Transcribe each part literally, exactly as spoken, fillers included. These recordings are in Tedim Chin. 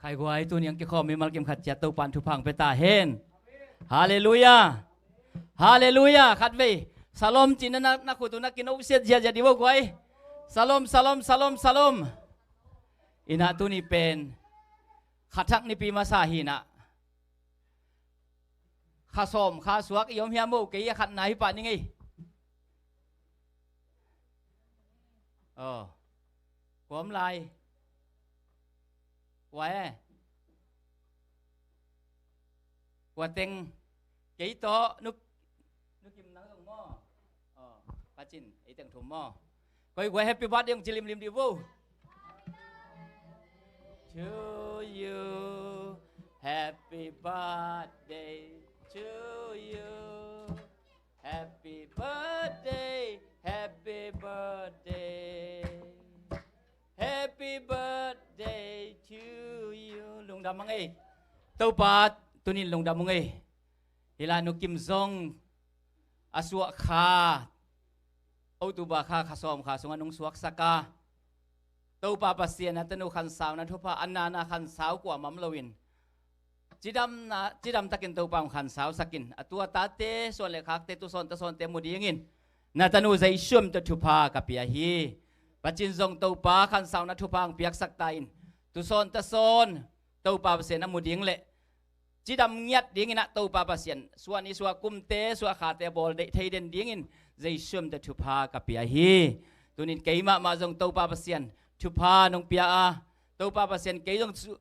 Khaiguai, tuni ang kikhawm mimal kim khat ciat Topan thupha ang pia ta hen. Halleluiah. Halleluiah. Khatvei Shalom cih na, na khut uh na kinopsiat ziahziah dih vo guai. Shalom, shalom, shalom, shalom. Inah tuni pen kha thak nipi masa hinah, kha sawm kha suak i om hiam o? Kei a khatna hi pah ning ei. Aw. Kua om lai? Kua e? Kua teng? Kei tawh nu, nu Kim nang zong maw? Aw, pacin ei teng thum maw? Koi kua happy birthday hong ci limlim dih vo. To you, happy birthday to you. Happy birthday, happy birthday, happy birthday to you. Lungdam hang ei. Topa tunin lungdam hang ei. Hi lah nu Kim zong a suah kha, October kha, kha sawm kha sungah nong suaksak a, Topa Pasian a tanu khansauna thupha, a nana khansau kuamah om loin cidamna, cidam takin Topa hong khansausak in, a tu a tate suan le khakte, tusawn tasawnte mu dingin na tanu Jesu min tawh thupha ka pia hi. Pacin zong Topa khansauna thupha hong piaksak ta in, tusawn tasawn Topa Pasian a mu ding le cidam ngiat dingin ah Topa Pasian suah ni suah kumte, suah khate a bawl deih thei den dingin Jesu min tawh thupha ka pia hi. Tunin keimah mah zong Topa Pasian thupha nong pia a, Topa Pasian kei zong su-,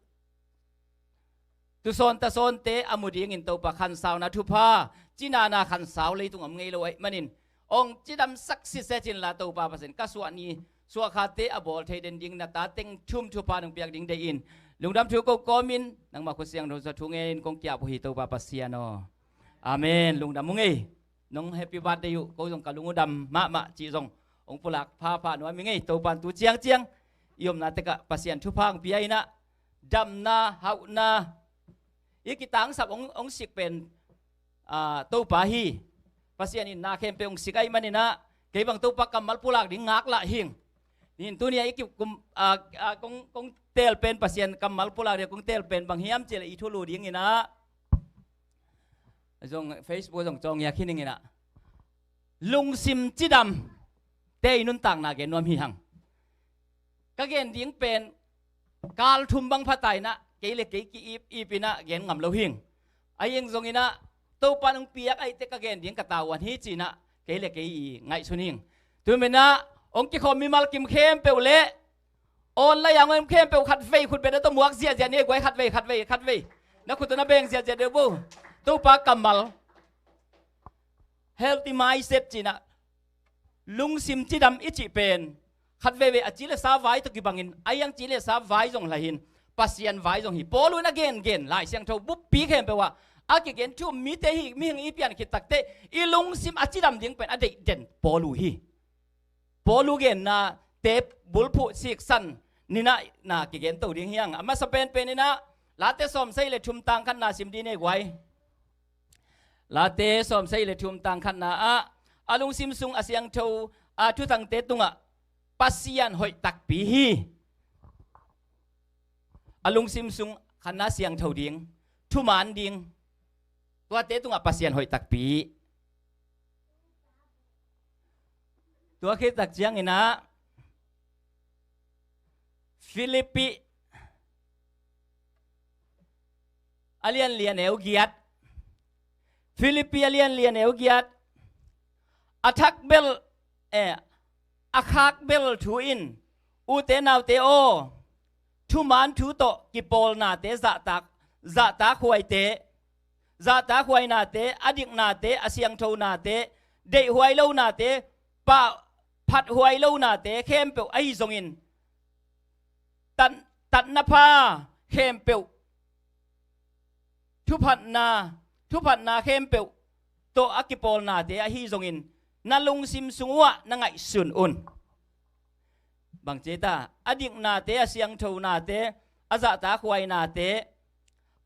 tusawn tasawnte a mu dingin Topa khansauna thupha, cinana khansau leitung om ngei lo ahih manin hong cidamsak sitset inla Topa Pasian ka suah ni suah khate a bawl thei den ding na ta teng thum thupha nong piak ding deih in, lungdam thu ko kawmin nangmah khut siangtho sungah thu ngenin kong kiap uh hi Topa Pasian aw. Amen. Lungdam ung ei. Nong happy birthday uh, ko zong ka lung uh dam mahmah cih zong hong pulak phapha nuam ing ei. Topan tu ciangciang i omna tekah Pasian thupha hong pia inah, damna, hauhna, i kitangsap hong, hong sik pen, ah, Topa hi. Pasian in na khempeuh hong sik ahih maninah kei bang Topa kammal pulak ding ngaklah hing. Nihin tuni-ah i ki kum, ah, ah, kong, kong teel pen Pasian kammal pulak ding kong teel pen bang hiam cihleh i thulu dinginah zong Facebook zong cawngiak hi ninginah lungsim cidamte i nuntakna gen nuam hi hang. Ka gen ding pen kal thum bang phata inah kei le kei ki-ip ip inah gen ngam lo hing. Ahi hang zonginah Topa nong piak ahih teh ka gen ding ka tavuan hi ci-inah kei le kei i ngaihsun hing. Tua menah hong kikhawm mimal kim khempeuh le online a hong om khempeuh khatvei khutbet a tawh muak ziahziah ni ei guai, khatvei, khatvei, khatvei. Na khut uh na beng ziahziah deuh bo. Topa kammal, healthy mindset ci-inah lungsim cidam i cih pen khat veivei a ci le sa vai tawh kibangin, a iang ci le sa vai zong hlaihin, Pasian vai zong hi. Paul in a gengen Lai Siangtho buppi khempeuh ah a kigen thu mite hi, mihing i pian khit takteh i lungsim a cidam ding pen a deih den Paul uh hi. Paul uh genna te bulphuh siksan ninah na kigen to ding hi hang. A masa penpen inah Late sawmsagih le thum tang khatna sim dih ni ei guai. Late sawmsagih le thum tang khatna ah a lungsim sung a siangtho a thuthangte tungah Pasian hoih takpi hi. A lungsim sung khatna siangtho ding, thuman ding, tuate tungah Pasian hoih takpi. Tua khit tak cianginah Filippi a lian li a neu giat. Filippi a lian li a neu giat. A thak bel, eh, a khak bel thu in, ute naute aw, thuman thu tawh kipawlnate zahtak, zahtak huaite, zahtak huainate, a diknate, a siangthonate, deihhuai lonate, pah, phathuai lonate khempeuh ahi zongin, tat, tatna pha khempeuh, thuphatna, thuphatna khempeuh tawh a kipawlnate ahi zongin na lungsim sung uhah na ngaihsun un. Bang ci ta, a diknate, a siangthonate, a zahtak huainate,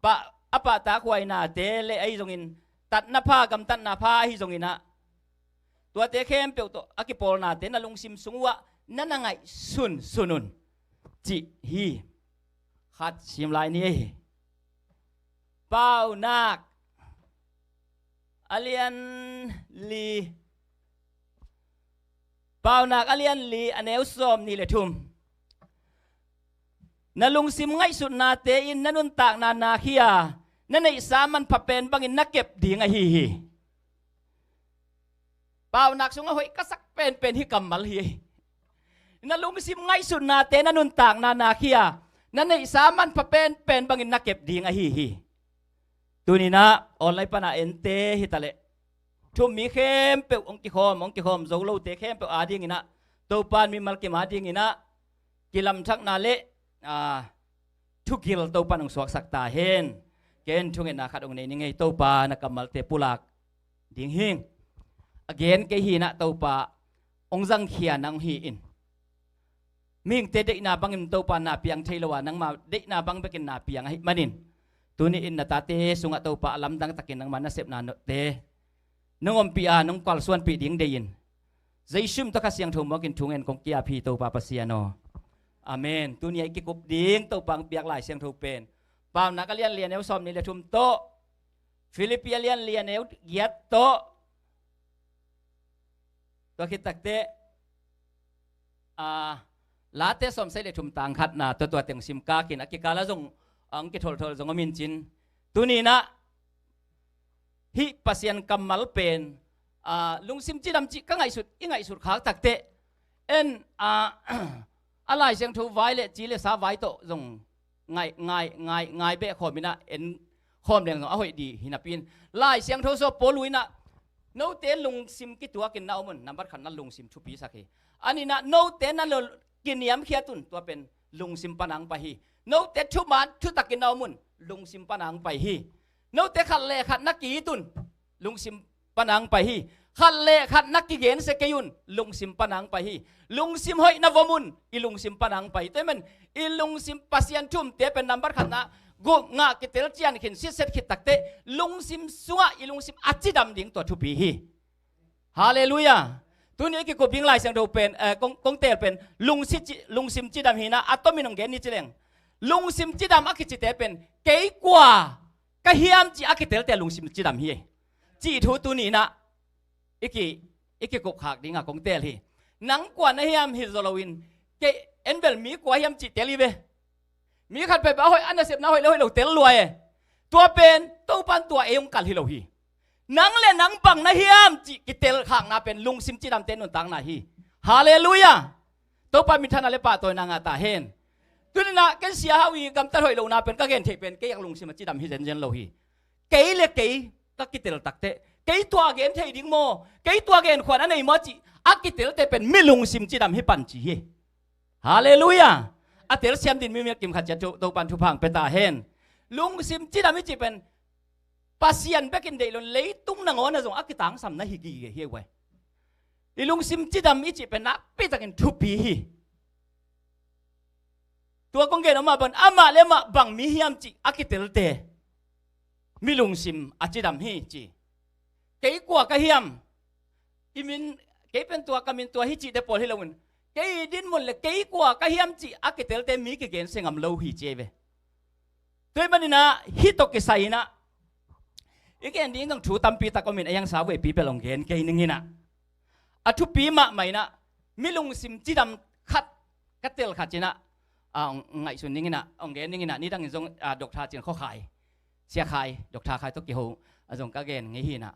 pah, a pahtak huainate le ahi zongin tatna pha, gamtatna pha ahi zonginah tuate khempeuh tawh a kipawlnate na lungsim sung uhah na na ngaihsun sun un, cih hi. khat sim lai ni. Paunak a lian li. Paunak a lian li a neu sawm nih le thum. Na lungsim ngaihsutnate in na nuntakna nakhia, na neihsa manpha pen bangin na kep ding ahi hi. Paunak sungah hoih ka sak penpen hih kammal hi. Na lungsim ngaihsutnate na nuntakna nakhia, na neihsa manpha penpen bangin na kep ding ahi hi. Tuninah online pana ente hitaleh, thu-um mi khempeuh hong kikhawm, hong kikhawm zo lote khempeuh adinginah, Topan mimal kim adinginah kilamthakna le, aa, thugil Topan hong suaksak ta hen. Ken thungetna khat hong nei ning ei. Topa na kammalte pulak ding hing. A gen kei hinah Topa hong zangkhia nang hi in. Mihingte deihna bangin Topa na piang thei lo a, nangma deihna bang bekin na piang ahih manin, tuni in na tate sungah Topa a lamdang takin nangma nasepna note nong ompih a, nong kalsuanpih ding deihin, Jesu min tawh Kha Siangtho muakin thungen kong ki-ap hi Topa Pasian aw. Amen. Tuni a i kikup ding Topa hong piak Lai Siangtho pen Paunak a lian li a neu sawm nih le thum tawh, Filippi a lian li a neu giat tawh, tua khit takteh, aa, Late sawmsagih le thum tang khatna tua, tua teng sim kakin a kikala zong, aa, hong kitholthol zong om in cin. Tuninah hih Pasian kammal pen, aa, lungsim cidam cih ka ngaihsut, i ngaihsut khak takteh, en, aa, a Lai Siangtho vai le ci le sa vai tawh zong ngai, ngai, ngai, ngai beh khawm inah en khawm leng zong a hoih dih hi napi in, Lai Siangtho sawp Paul uh inah, note lungsim kituakin na om un, nambat khat na lungsim thupisak hi. A nihna, note na lo kiniamkhiat un, tua pen lungsim pana hong pai hi. Note thuman thutakin na om un, lungsim pana hong pai hi. Note khat le khat na ki-it un, lungsim pana hong pai hi. Khat le khat na kigensia kei un, lungsim pana hong pai hi. Lungsim hoih na vom un, i lungsim pana hong pai hi. Tua ahih man i lungsim Pasian thu-umte pen nambat khatna guh ngah kitel cian khin sitset khit takteh, lungsim sungah i lungsim a cidam ding tua thupi hi. Halleluiah. Tuni i kikup ding Lai Siangtho pen, eh, kong, kong teel pen lungsi ci-, lungsim cidam hinah a tomin hong gen ni ci leng, lungsim cidam a kicite pen kei kua ka hiam cih a kitelte lungsim cidam hi. Cih thu tuninah i ki, i kikup khak dingah kong teel hi. Nang kua na hiam hi zaw loin, kei en bel mi kua hiam cih tel hi ve. Mi khat peuhpeuh a hoih, a nasepna hoih le hoih lo tel lua e. Tua pen Topan tua ei hong kal hi lo hi. Nang le nang bang na hiam cih kitelkhakna pen lungsim cidamte nuntakna hi. Halleluiah. Topa minthanna le pahtawina ngah ta hen. Tuninah ken Sia Hau i gamtat hoih lohna pen ka gen theih pen kei a lungsim a cidam hi zenzen lo hi. Kei le kei ka kitel takteh, kei tua gen thei ding maw, kei tua gen khuan a nei maw cih a kitelte pen mi lungsim cidam hi pan ci hi. Halleluiah. A telsiam din mi mial kim khat ciat Topan thupha hong pia ta hen. Lungsim cidam i cih pen Pasian bekin deih lo in leitung nangawn ah zong a kitangsam na hi gige hi ei. I lungsim cidam i cih pen nakpi takin thupi hi. Tua kong gen om ah bang, amah le amah bang mi hiam cih a kitelte mi lungsim a cidam hi ci. Kei kua ka hiam? I min, kei pen tua, ka min tua hi cihte pawl hi loin, kei i dinmun le kei kua ka hiam cih a kitelte mi kigensia ngam lo hi ci ei ve. Tua ahih maninah hih tawh kisai inah i gen ding zong thu tampi tak om in, a hiangsa veipi pelh hong gen kei ning inah, a thupi mahmah inah mi lungsim cidam khat ka tel khat cinah, a, hong ngaihsun ning inah, hong gen ning inah, nidangin zong, a, Doctor Cin Khua Khai, Sia Khai, Doctor Khai tawh kiho a zong ka gen ngei hi inah.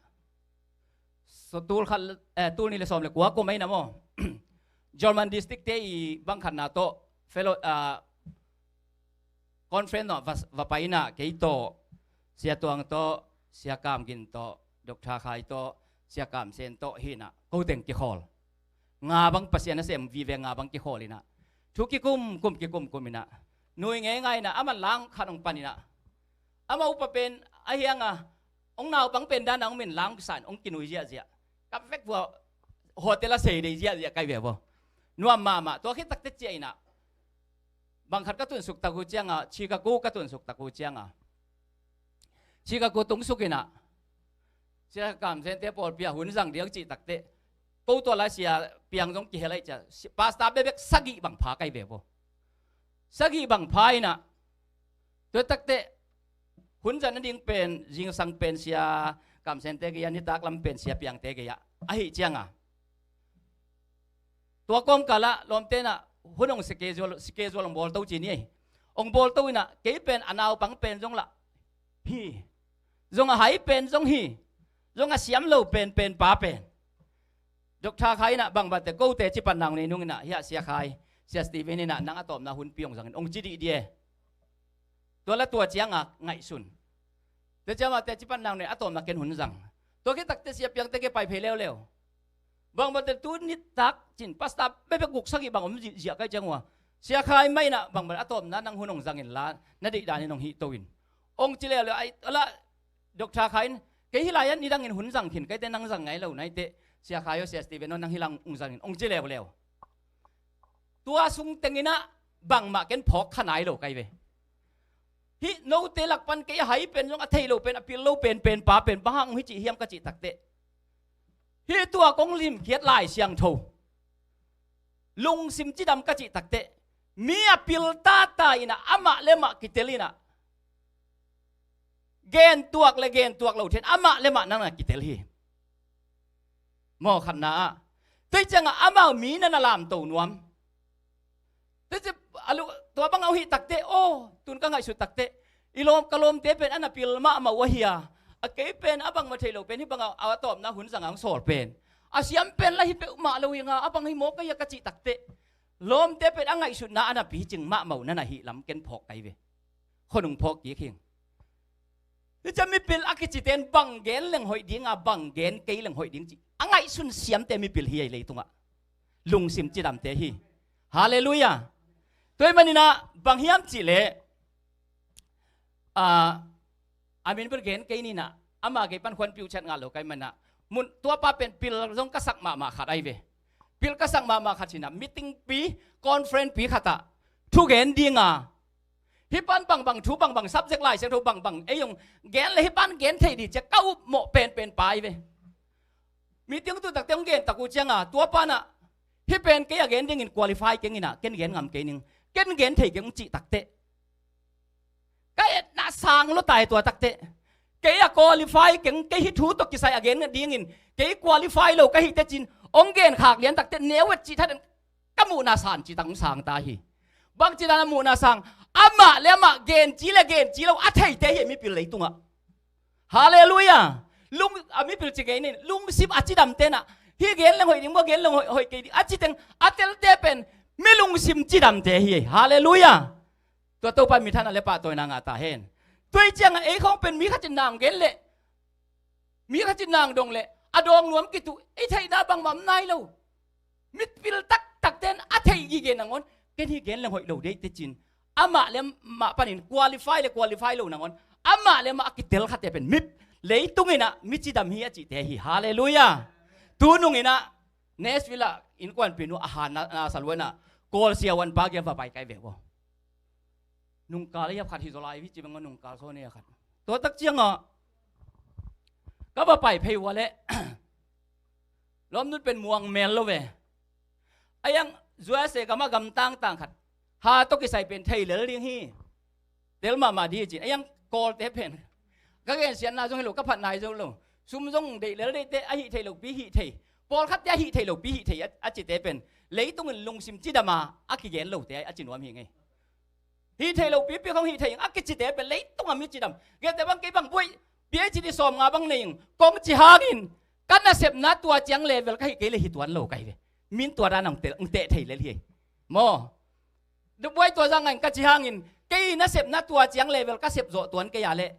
So, tul khat, eh, tul nih le sawm le kua kum ei na maw? German district te i bang khatna tawh fellow, ah, conference tawh va, va pai inah kei tawh, Sia Tuang tawh, Sia Kam Gin tawh, Doctor Khai tawh, Sia Kam Sen tawh hi inah ko teng kikhawl. Nga bang Pasian a sem vive nga bang kikhawl inah thu kikum kum kikum kum inah nui ngei ngai inah a man lang khat hong pan inah ama upa pen a hiang a hong naupang pen dan a hong min lang kisan hong kinui ziahziah. Ka vek vua hotel a sei dei ziahziah kai ve vua. Nuam mahmah. Tua khit takteh ciah inah bang khat ka tunsuk tak uh cianga, Chicago ka tunsuk tak uh cianga, Chicago tunsuk inah Sia Kam Sente pawlpi a hun zang diang cih takteh, ko tua lai sia piang zong kihel aih cia, si-, pastor bebek sagih bang pha kai ve vua. Sagih bang pha inah Tua takteh hun zat nading pen zingsang pen sia Kamsente gei-ah, nitak lam pen sia Piangte gei-ah ahih cianga, tua kawmkalah lawmte inah hun hong schedule, schedule hong bawlto ci ni ei. Hong bawlto inah kei pen a naupang pen zong lah hi, zong a hai pen zong hi, zong a siam lo pen, pen pa pen. Doctor Khai inah bangbatte kote cipat nang nei nung inah, hiah Sia Khai, Sia Steven inah nang a tawpna hunpi hong zangin hong ci dih di e. Tua la tua cianga ngaihsun. Tua cianga te cipat nang nei a tawpna ken hun zang. Tua khit takteh Sia Piangte gei pai phei leuleu. Bangbatte tu nitak cin pastor bekbek guk sagih bang om ziahziah kai ciang uh a, Sia Khai mah inah bangbat a tawpna nang hun hong zangin la, na deihdan in hong hihto in, hong ci leuleu. Ai, a lah Doctor Khai in, kei hih lai-ah nidangin hun zang khin, kaite nang zang ngai lo naite, Sia Khai aw, Sia Steven aw, nang hih lai-ah hong zangin, hong ci leuleu. Tua sung tenginah bangmah ken phawk kha nai lo kai ve. Hih note lak pan kei a hai pen zong, a thei lo pen, a pil lo pen, pen pa pen, bang hang hong hi cih hiam ka cih takteh, hih tua kong limkhiat Lai Siangtho lungsim cidam ka cih takteh, mi a pil tata inah amah le amah kitel inah, gentuak le gentuak lo then amah le amah nang na kitel hi. Maw, khatna ah, tua ciangah amau mi na na lamto nuam. Tua ci, a lu, tua bangah uh hih takteh, aw, tun ka ngaihsut takteh, i lawm, ka lawmte pen a na pil mahmah uh ahi a, a kei pen a bangmah thei lo pen hih bangah a tawpna hun zangah hong sawl pen, a siam pen lah hi peuhmah lo hi nga, a bang hi mawk ahi a ka cih takteh, lawmte pen a ngaihsutna a na picing mahmah uh na na hih lam ken phawk kai ve. Khonung phawk kik hing. Hi ciang mipil a kicite in bang gen leng hoih dinga, bang gen kei leng hoih ding cih a ngaihsun siamte mipil hi ei leitungah. Lungsim cidamte hi. Halleluiah. Tua ahih maninah bang hiam cihleh, a, a min bel gen kei ninah, ama kei pan khuanpi uh ciat ngah lo kai manah, mun tuapa pen pil zong ka sak mahmah khat ahi ve. Pil ka sak mahmah khat cinah, meeting pi, conference pi khatah thugen dinga, hih pan bangbang thu, bangbang subject, Lai Siangtho bangbang ei hong gen le hih pan gen thei dih ciah ka upmawh penpen pa ahi ve. Meeting tu takte hong gen tak uh cianga, tua panah hih pen kei a gen dingin qualify keng inah, ken gen ngam kei ning, ken gen thei keng hong cih takteh, ka etna sang lua ta hi tua takteh. Kei a qualify keng, kei hih thu tawh kisai a gen dingin kei qualify lo ka hih teh cin, hong gen khak lian takteh, neu et cih that in ka muhna sang cih tak hong sang ta hi. Bang cih dan a muhna sang, amah le amah gen ci le gen ci lo a theite hi mipil leitungah. Halleluiah. Lung, a mipil ci kei nin, lungsim a cidamte nah, hih gen leng hoih ding maw, gen leng hoih, hoih kei ding a citeng a telte pen mi lungsim cidamte hi. Halleluiah. Tua Topa mithana le pahtawina ngah ta hen. Tua hi ciangah ei khawng pen mi khat in nang gen leh, mi khat in nang dong leh a dawng nuam kituh, ei theihna bangmah om nai lo. Mipil taktakte in a theih gige nangawn, ken hih gen leng hoih lo dei tecin, amah le amah panin qualify le qualify lo nangawn, amah le amah a kitel khate pen mip, leitung inah mi cidam hi a cihte hi. Halleluiah. Tunung inah Nashville ah innkuanpih nu a ha na, na sa luanah Kawl siavuanpa kiang va pai kai ve uh. Nungkal a hiap khat hi zaw lai hi ci bang a, nungkal sawn a khat. Tua tak ciangah ka va pai phei uh a leh, lawmnun pen muang mel lo ve. A yang U S A gamah gamtang tang khat, ha tawh kisai pen thei lel ding hi, tel mahmah dih hi cin. A yang Kawlte pen ka gensiatna zong hi lo, ka phatna hi zo lo. Sum zong deih lel deihte, a hih thei lopi hih thei, pawlkhatte a hih thei lopi hih thei a, a cite pen leitungin lungsim cidama a kigen lote a ci nuam hi ngei. Hih thei lopipi khong hih thei ing a kicite pen leitungah mi cidam. Gete bang kei bang buai, P H D sawmnga bang nei ing kong ci hangin, ka nasepna tua ciang level ka hih kei le hi tuan lo ka hi ve. Min tua dan a hong teh, hong teh thei lel hi. Maw? Buai tua zang ngain ka ci hangin, kei nasepna tua ciang level ka sep zawh tuan kei a leh,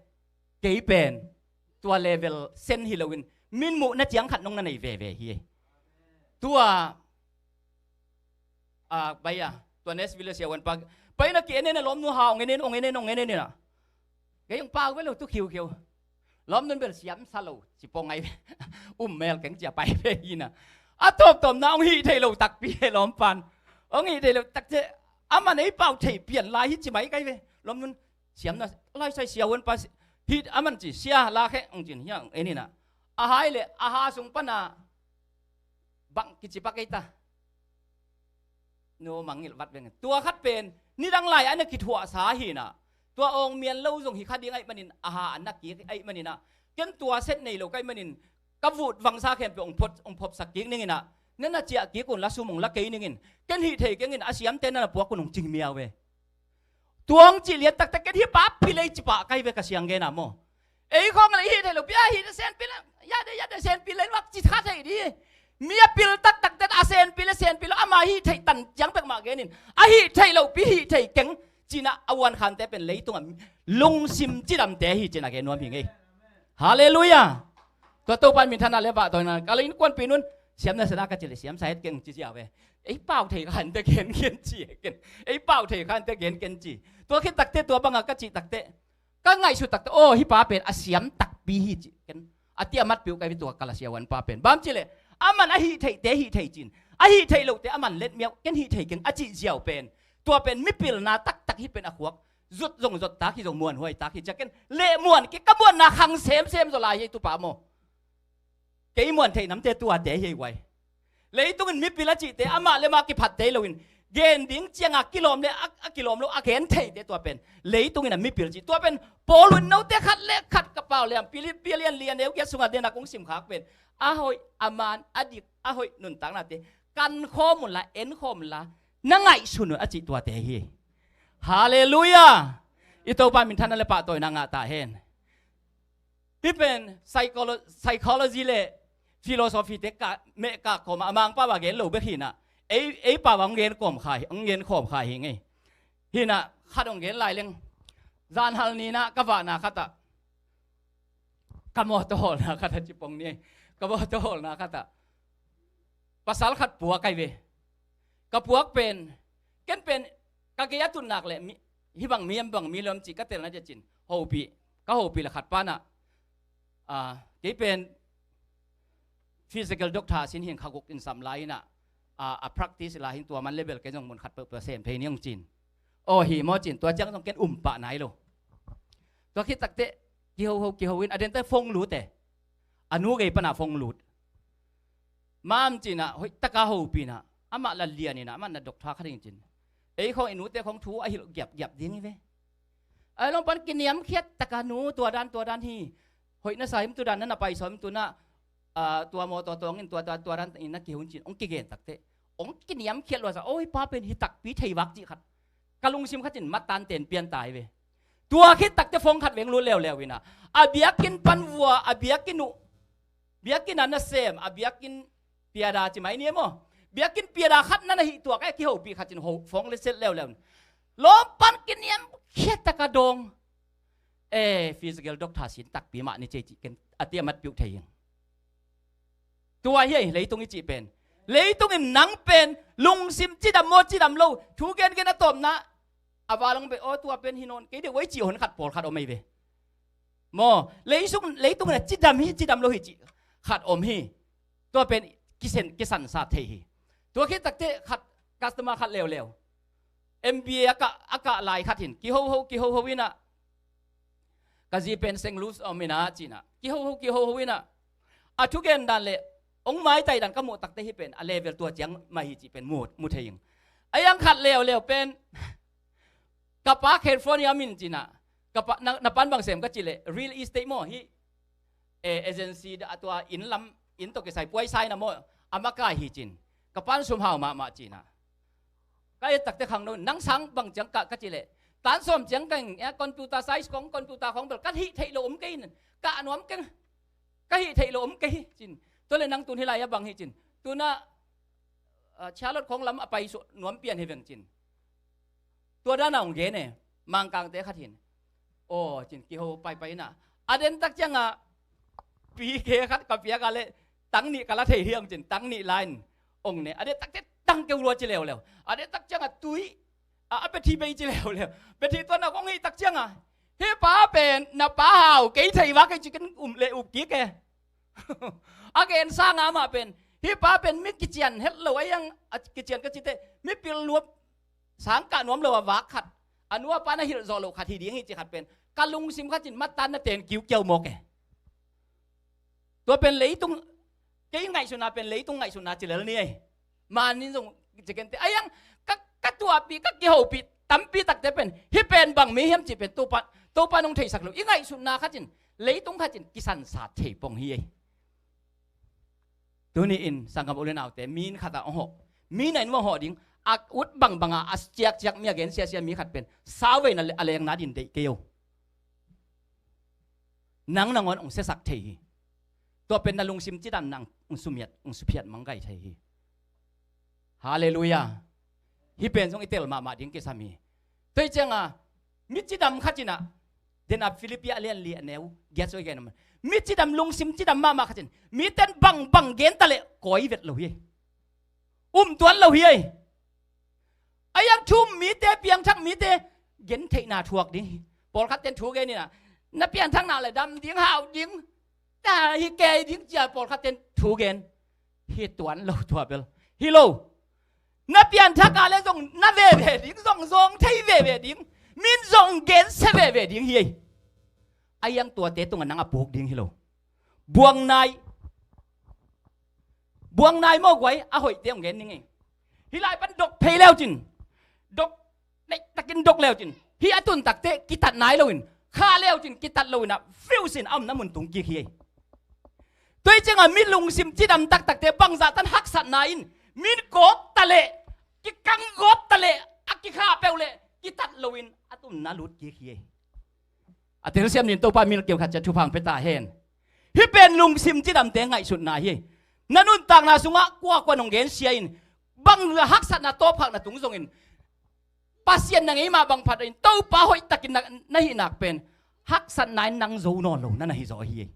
kei pen tua level sen hi loin, min muhna ciang khat nong na nei veve hi. Tua a, pai a, tua Nashville siavuanpa pai na ki-en en a, lawmnu ha ong en en, ong en en, ong en en inah, kei ong pau ve lo tu khiukhiu. Lawmnun bel siamsa lo ci pong ai ve. Um mel keng cia pai ve hinah. A tawptawpna ong hih thei lo takpi he lawmpan. Ong hih thei lo takte, aman ei pau thei pian lai hi ci mai kai ve. Lawmnun siamna, lai sai siavuanpa hi, aman ci sia la khe ong cin hiah ong en inah. A hai le a ha sung pana bang kici pak ei ta. No mangngilh vat veng. Tua khat pen nidang lai a na kithuahsa hinah, Tua awng mian lo zong hi kha ding ahih manin, a ha a na kik ahih manin ah, ken tua set nei lo ka hih manin, ka vut vangsa khempeuh hong phot, hong phopsak kik ning in ah, na na ciah kik un la, sum hong la kei ning in, ken hih thei keng in, a siamte na na puak un, hong ci miau ve. Tua hong cih lian taktak ken hih pa pil ei ci pah ka hi ve, ka siang gen ah maw. Ei khawng le hih theih lo pi a hih na senpil a, ya de, ya de, senpil le luak ci kha thei dih. Mi a pil taktak ten a senpil le senpil lo, ama hih theih tan ciang pek mah gen in, a hih theih lo pi hih thei keng ci-in ah, a uan khante pen leitungah lungsim cidamte hi ci-in ah gen nuam hi ing ei. Halleluiah. Tua Topa in minthanna le pahtawina, ka la innkuanpih un, siam na sa na ka cih leh siam sa het keng ci ziau ve. Ei pau thei khante gen ken ci ken. Ei pau thei khante gen ken ci. Tua khit takte tua bangah ka cih takte, ka ngaihsut takte, aw, hih pa pen a siam takpi hi ci ken. A ti a matpih uh ka hi ve tua Galatia uan pa pen. Bang hang hiam cih leh, aman a hih theihte hih thei ci-in, a hih theih lote aman let miau, ken hih thei keng a cih ziau pen, tua pen mipilna taktak hi pen a khuak. Zut zong zot tak hi, zong muanhuai tak hi ci-a ken leh muan kik, ka muanna khang semsem zaw lai hi ei tu pa maw. Kei muan theih namte tuate hi ei uai. Leitung in mipil a cihte amah le amah kiphat thei loin, gen ding ciangah kilawm le a, a kilawm lo a gen theite tua pen leitung in a mipil cih. Tua pen Paul in note khat le khat ka pau liam, Philippi lian li a neu giat sungah den a kong sim khak pen, a hoih a man, a dik a hoih nuntaknate kan khawm unla, en khawm unla, na ngaihsun un a cih tuate hi. Halleluiah. I Topa minthanna le pahtawina ngah ta hen. Hih pen psycholo-, psychology le philosophy te ka meh kak khawm a, a Mangpau a gen lo bek hi-in ah, ei, ei pau a hong gen khawm kha hi, hong gen khawm kha hi ing ei. Hi-in ah khat hong gen lai leng. Zanhal ni-in ah ka vahna khat ah, ka mawtaw hawlna khat ah, ci pong ni ei, ka mawtaw hawlna khat ah pasal khat puak ka hi ve. Ka puak pen, ken pen ka gei a tut nak leh mi, hih bang mi, a bang mi lom cih ka telna dia cin, hopih, ka hopih leh khat pa in ah, ah, kei pen physical doctor sin hi ing, kha guk in sam lai-in ah, ah, a practice lai hi ing, tua man level ken zong mun khat peuhpeuh sem thei ning hong ci-in. Aw, hi maw ci-in, tua ciang zong ken um pah nai lo. Tua khit takte kihoho kiho in, a den tak phone lut e. A nu gei pan ah phone lut. Mam ci-in ah, hoih tak a hopih in ah, amah la lian in ah, amah na doctor kha ding ci-in. Ei khawng i nute khawng thu a hilh giapgiap ding hi ve. A lawm pan kiniamkhiat tak a, nu, tua dan, tua dan hi. Hoih na sa hiam, tu dan na na pai sawm hiam, tu-in ah, ah, tua mawtaw tawng in, tua, tua, tua dan in na kihun ci-in hong kigen takte, hong kiniamkhiat lua sa, aw, hih pa pen hi takpi thei vak cih khat ka lungsim khat in mattan ten pian ta hi ve. Tua khit takte phone khat veng lut leuleu in ah, a biakinn pan vua, a biakinn uh, biakinn a nasem, a biakinn piada ci mai ni e maw. Biakinn piada khat na na hih tuak e, kihopih khat in ho, phone le set leuleu in. Lawm pan kiniamkhiat tak a dawng. Eh, physical doctor sin takpi mah ni ci ei ci ken, a ti a matpih uh thei hi ing. Tua hi ei, leitung i cih pen. Leitung in nang pen lungsim cidam maw, cidam lo, thu gengen a tawpna, a va long be, aw, tua pen hi nawn kei deuh ei cih hon khat pawlkhat om ei ve. Maw, leitung, leitung in a cidam hi, cidam lo hi cih khat om hi. Tua pen kisen, kisansa thei hi. Tua khit takte khat, customer khat leuleu, M B A a kah, a kah lai khat hin kihoho, kihoho in ah, ka zi pen Saint Louis om in ah, ci-in ah, kihoho, kihoho in ah, a thugen dan le hong maitai dan ka muh takte hih pen a level tua ciang mah hi cih pen mu, mu thei ing. A yang khat leuleu pen, ka pa California om in, ci-in ah, ka pa, na, na pa'n bang sem ka cih leh, real estate maw, hih, eh, agency, a tua inn lam, inn tawh kisai puai sai na maw, a makai hi ci-in. Ka pa'n sum hau mahmah, ci-in ah. Ka et takte khangno, nang sang bang ciang kah ka cih leh, tan sawm ciang ka hing, eh, computer science khawng, computer khawng bel ka hih theih loh om kei in, kah nuam keng, ka hih theih loh om kei hi, ci-in. Tua leh nang tu-in hih lai-ah bang hi, ci-in. Tu-in ah, ah, Charlotte khawng lam a pai suak nuam pian hi veng, ci-in. Tua dan a hong gen e, Mangkangte khat hin. Aw, ci-in kiho paipai in ah, a den tak ciangah P K khat ka piak a leh tang nih ka la thei hi ung, ci-in tang nih la-in hong ne. A den takte tang keu lua ci leuleu. A den tak ciangah tui, a, a pethi bei ci leuleu. Pethi tuan a kong hih tak ciangah, hih pa pen na pa hau kei thei vak ei ci ken um le up kik e. A gen sangah amah pen, hih pa pen mi kician het lo a, a yang, a kician ka cite, mipil nuam, sang kah nuam lo a vak khat, a nu a pa'n a hilh zawh loh khat hi ding hi cih khat pen ka lungsim khat in mattan na ten kiukiau mawk e. Tua pen leitung, kei ngaihsutna pen leitung ngaihsutna ci lel ni ei. Manin zong ci kente. A yang ka, ka tuahpih, ka kihopih tampi takte pen hih pen bang mi hiam cih pen Topa, Topa nong theisak lo. I ngaihsutna khat in, leitung khat in kisansat thei pong hi ei. Tuni in sanggam u le naute, mi inn khat ah hong hawh, mi na inn hong hawh ding, a ut bangbang a, a ciakciak mi, a gen siasia mi khat pen sauveina a lengna din deih kei o. Nang nangawn hong siasak thei hi. Tua pen na lungsim cidam nang hong sumiat, hong suphiat manggai thei hi. Halleluiah. Hih pen zong i tel mahmah ding kisam hi. Tua hi cianga mi cidam khat in ah, den a Philippi a lian li a neu giat sung i gen, mi cidam, lungsim cidam mahmah khat in miten bangbang gen ta leh kawi vet lo hi. Um tuan lo hi. A iang thu um mite, piangthak mite gentheihna thuak ding hi. Pawlkhat ten thu gen in ah, na piangthakna le dam ding, hau ding, ta hi kei ding cia pawlkhat ten thu gen. Hi tuan lo tua bel. Hi lo. Na pianthak a le zong na veve ding, zong zawng thei veve ding, min zong gensia veve ding hi ei. A iang tuate tungah nang a puk ding hi lo. Buangnai. Buangnai mawh guai a hoihte hong gen ning ei. Hih lai pan dok phei leu cin, dok, neih takin dok leu cin, hih a tun takte kitat nai loin, khah leu cin kitat loin ah fiusin a omna mun tung kik hi ei. Tua hi cianga mi lungsim cidam taktakte bangzah tan haksatna in min kawk ta leh, kikang gawp ta leh, a kikhah peuh leh kitat loin a tunna lut kik hi ei. A telsiam nin Topa min kem khat ciat thupha hong pia ta hen. Hih pen lungsim cidamte ngaihsutna hi. Na nuntakna sungah kuakua nong gensia in, bang haksatna tawpkhak na tung zongin, Pasian na ngei mah bang phat in, Topa hoihtakin na, na hih nak pen haksatna in nang zo nawn lo na na hi zaw ahi ei.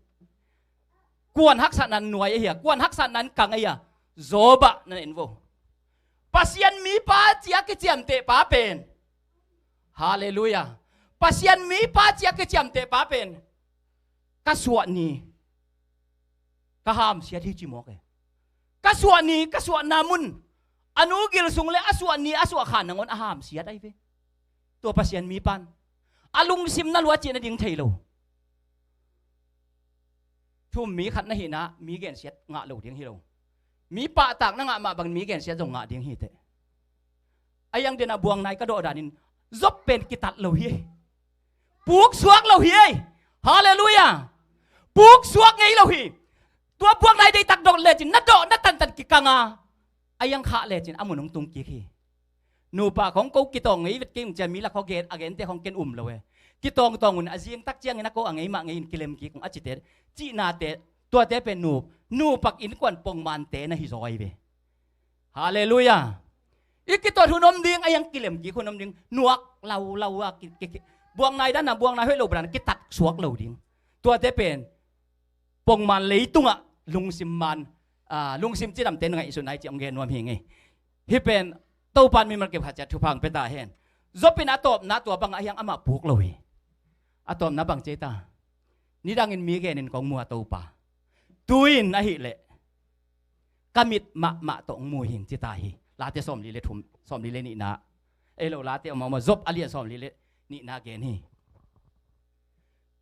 Kuan haksatna in nuai ahi a, kuan haksatna in kang ahi a, Job ah na en vo. Pasian mipa cia kiciamteh pa pen, halleluiah, Pasian mipa cia kiciamteh pa pen, ka suah ni ka hamsiat hi ci mawk e. Ka suah ni, ka suahna mun, a nu gil sung le a suah ni a suah khan nangawn a hamsiat ahi ve. Tua Pasian mipan a lungsim na lua cih na ding thei lo. Thu um mi khat na hihna mi gensiat ngah lo ding hi lo. Mi pahtak na ngah mah bangin mi gensiat zong ngah ding hi teh. A iang den a buangnai ka dawh danin Job pen kitat lo hi ei. Puk suak lo hi ei. Halleluiah. Puk suak ngei lo hi. Tua buangnai deihtak dawh lecin na dawh na tantan kikang a, a iang khah lecin a mun hong tung kik hi. Nupa khong ko kitawng ngei vet kei ung cia mi lak khong gen, a gente khong ken um lo e. Kitawngtawng un a zingtak ciangin a ko a ngei mah ngei in kilem kik ung a cite, cihnate, tuate pen nu, nupak innkuan pongmante na hi zaw ahi ve. Halleluiah. I kituat hun om ding, a iang kilem kik hun om ding, nuak laulau a ki, ki, ki, buangnai dan a, buangnai hoih lo dan a kitat suak lo ding. Tuate pen pongman leitungah lungsim man, ah, lungsim cidamte na ngaihsutna hi ci hong gen nuam hi ngei. Hih pen Topan mimal kep khat ciat thupha hong pia ta hen. Job in a tawpna tua bangah a hiang amah puk lo hi. A tawpna bang ci ta? Nidangin mi genin kong mu a Topa, tu-in ahih leh ka mit mahmah tawh hong mu hi ing ci ta hi. Late sawmli le thum, sawmli le nihna. Ei lo, Late om a om a, Job a lian sawmli le nihna gen hi.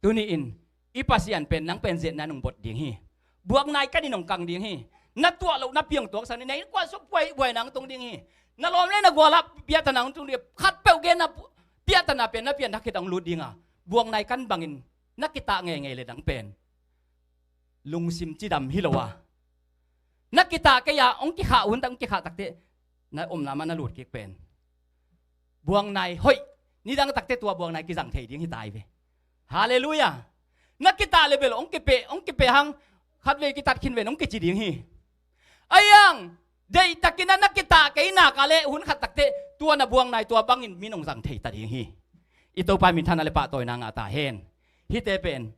Tuni-in i Pasian pen nang pen ziatna nong bot ding hi. Buaknai kan in nong kang ding hi. Na tuah loh na piang tuaksak ni, na innkuan sung buai buai nang tung ding hi. Na lawm le na gualah piahtana hong tung ding hi. Khatpeuh gen na pu-, piahtana pen na pianthak khit a hong lut ding a, buaknai kan bangin na kitah ngeingei le dang pen lungsim cidam hi lo a, na kitah kei a hong kikhah hun tak, hong kikhah takteh na omna mah na lut kik pen buangnai hoih, nidang takteh tua buangnai kizang thei ding hi ta hi ve. Halleluiah. Na kitah le bel hong kipeh, hong kipeh hang, khatvei kitat khin ven hong kici ding hi. A iang deihtakin a na kitah kei nak a le hun khat takteh tua na buangnai tua bangin min hong zang thei ta ding hi. I Topa minthanna le pahtawina ngah ta hen. Hihte pen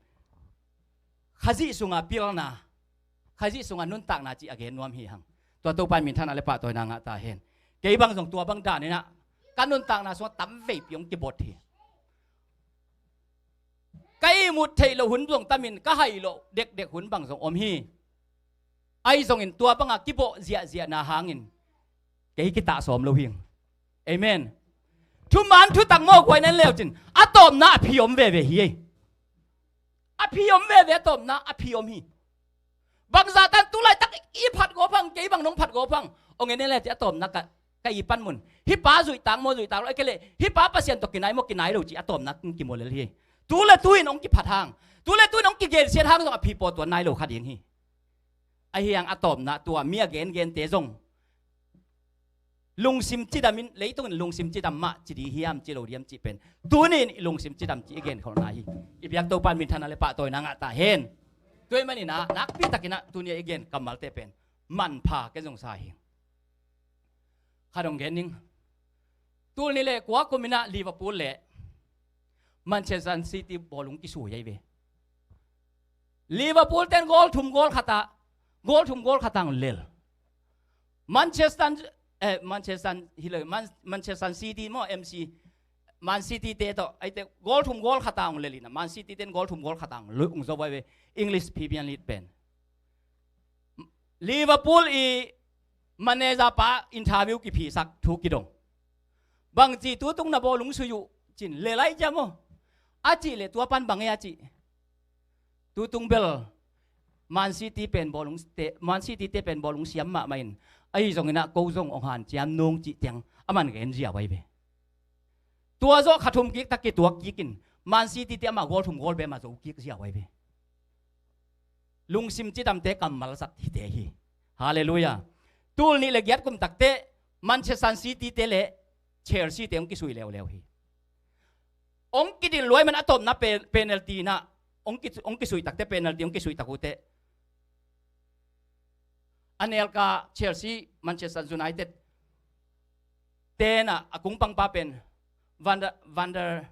Khazih sunga pilna, Khazih sunga nuntakna cih a gen nuam hi hang. Tua Topa minthanna le pahtawina ngah ta hen. Kei bang zong tua bang danin ah ka nuntakna sungah tamveipi hong kibot hi. Ka ihmut theih loh hun zong tamin ka haih loh dekdek hun bang zong om hi. Ahi zongin tua banga kibawh ziahziahna hangin kei kitah sawm lo hi. Amen. Thuman thutak mawh guai na en leucin a tawpna a phi om veve hi ei. A phi om veve, a tawpna a phi om hi. Bangzah tan tu laitak i phat gawp hang, kei bang nong phat gawp hang, hong en en leucin a tawpna ka, ka i pan mun. Hih pa zuihtak maw, zuihtak lo, a kei leh hih pa Pasian tawh kinai maw, kinai lo cih a tawpna kimual lel hi. Tu le tu in hong kiphat hang, tu le tu in hong kigensiat hang zong a phi pawtuan nai lo kha ding hi. Ahi hang a tawpna tua mi a gengente zong lungsim cidam in, leitung in lungsim cidam mah ci ding hiam, ci lo diam cih pen tuni in i lungsim cidam cih i genkholhna hi. I biak Topa in minthanna le pahtawina ngah ta hen. Tua ahih manin ah nakpi takin ah tuni a i gen kammalte pen manpha ken zong sa hi. Khat hong gen ning. Tul nih le kua kum in ah Liverpool le Manchester City bawlung kisui ahi ve. Liverpool ten goal thum goal khat ah, goal thum goal khat ah hong lel. Manchester, eh, Manchester, hi lo, Man-, Manchester City maw, M C, Man City te tawh, aite goal thum goal khat ah hong lel in ah, Man City ten goal thum goal khat ah hong lu-, hong zo ahi ve, English Premier League pen. Liverpool i manager pa interview kiphisak thu kidong. Bangci tutung na bawlung sui uh cin le lai cia maw? A cih leh tua pan bang e a cih. Tutung bel Man City pen bawlung te, Man City te pen bawlung siam mahmah in, ahi zongin ah ko zong hong hanciam nung cih tiang a man gen ziau ahi ve. Tua zawh kha thum kik tak kituak kik in Man City te amah goal thum goal bem a zo kik ziau ahi ve. Lungsim cidamte kammal zat hite hi. Halleluiah. Tul nih le giat kum takte Manchester City te le Chelsea te hong kisui leuleu hi. Hong kidil luai man a tawpna pe-, penalty na hong ki-, hong kisui takte, penalty hong kisui tak uh teh Anelka Chelsea, Manchester United tenah a kungpangpa pen Van der, Van der,